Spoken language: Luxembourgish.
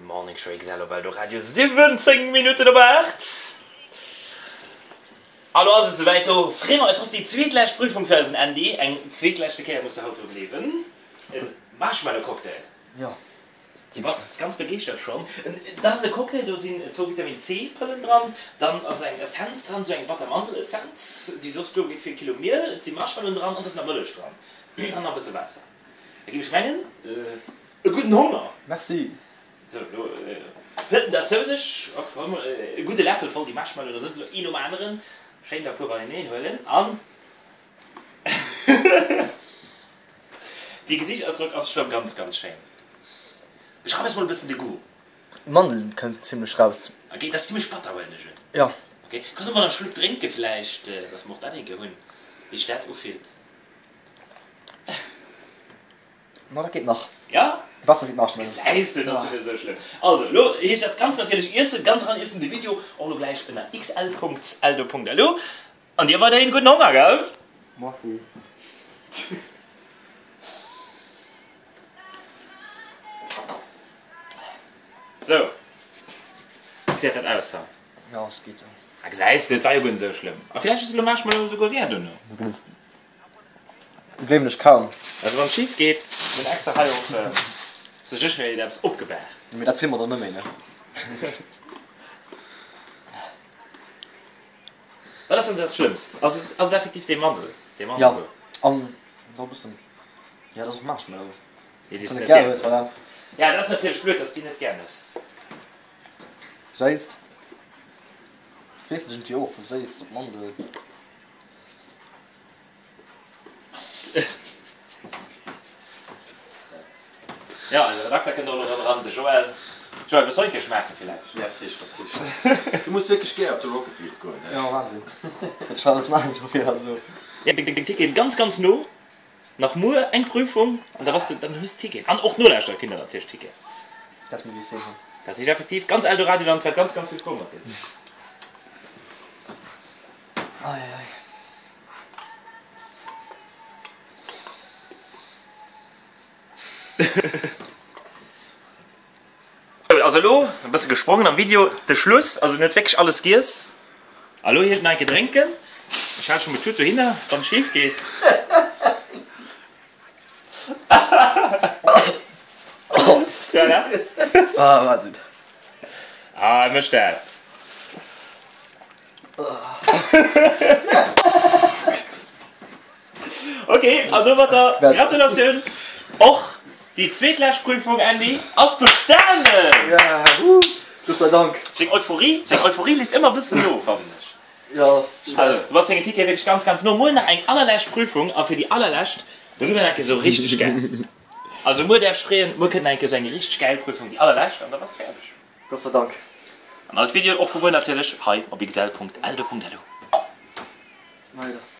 Morning Show XL op Eldoradio, 17 Minutten op 8. A lo ass et souwäit, do freeë mer eis drop, déi zweetlescht Prüfung fir eisen Andy. Eng zweetleschte Kéier muss de haut dru gleewen. E Marshmallow Cocktail. Jo. Du bass ganz begeeschtert schonn. Dat ass e Cocktail, do sinn zwou Vitamin C Pëllen dran, dann ass eng Essenz dran, esou eng Batter-Mandel-Essenz, déi soss do geet fir e Kilo Miel, et si Marshmallowen dran an et ass nach Mëllech dran an nach e bësse Waasser. Da géif ech mengen, e gudden Honger! Merci. Sou, elo huet en dat zou sech. Hopp, hol mol e gudde Läffel voll déi Marshmallowen, da sinn et elo een nom aneren. Schéin der e puer beieneen huelen an. Dee Gesiichtsausdrock ass scho ganz ganz schéin. Beschreif eis mol e bëssen de Goût. Mandel kënnt zimlech raus. Ok, dat ass zimlech batter huelen ech un. Jo. Ok, kanns du mol e Schlupp drénke vläicht, dass mer och dat eng Kéier hunn, wéi sech dat ufillt. Ma dat geet nach. Jo? Besser wéi d'Marshmallows. Gesäis de, dat ass jo net esou schlëmm. Also, elo heescht dat ganz natierlech iessen, ganz eran iessen, de Video och elo gläich ënner xl.eldo.lu. An dir weiderhin gudden Honger, gell? Merci. Sou, wéi gesäit dat aus hei? Jo, et geet sou. Ah, gesäis de, et war jo guer net esou schlëmm. A villäicht hues de elo Marshmallow esouguer gär dono. Gleewen ech kaum. Also wann et schif geet, hunn extra hei och zur Sécherheet eppes opgebaart. Mee dat filme mer dann net méi, ne? Wat ass dann dat Schlëmmst? Ass et, ass et effektiv dee Mandel? Dee Mandel Ja, an da bëssen, ja, dat ass och Marshmallow. Déi, déi s du net gär hues, voilà. Ja, dat ass natierlech blöd, dass s déi net gär hues. Séiss. Wiesselt iergendwéi of vu séiss op Mandel. Jo, eise Redakter kënnt och elo erëm eran, de Joël. Joël, wëlls du och eng Kéier schmaachen villäicht? Merci, ech verzichten. Du muss wierklech gär op de Rock-a-Field goen, ne? Jo, Wahnsinn, wat ech alles maachen dofir, also. Deng Ticketen ganz, ganz no. Nach muer eng Prüfung an da bass de, dann hues Ticketen. An och Nolauschterer kritt natierlech Ticketen. Dat muss ech soen. Dat heescht effektiv, ganz Eldoradioland war ganz, ganz vill frou mat dir. Ei, ei, ei. Also elo e bësse gesprongen am Video, de Schluss, also en huet wierklech alles giess. A lo heescht et nach eng Kéier drénken. Ech hale scho mol d'Tut dohinner, wann et schif geet. Voilà. Ah, Wahnsinn. Ah, e mécht dat. Ok, an domatter Gratulatioun! Och déi zweetlescht Prüfung, Andy, ass bestanen! Ja, wouh, Gott sei Dank! Seng Euphorie, seng Euphorie léisst ëmmer e bëssen no, fannen ech. Jo. Also, du bass dengem Ticket wierklech ganz, ganz no. Muer nach eng allerlescht Prüfung, a fir déi allerlescht, do gi mir nach eng Kéier esou richteg Gas. Also muer däerfs freeën, muer kënnt nach eng Kéier esou eng richteg gäil Prüfung, déi allerlescht, an da bass de fäerdeg. Gott sei Dank. An all d'Videoen och vu muer natierlech hei op xl.eldo.lu. Weider.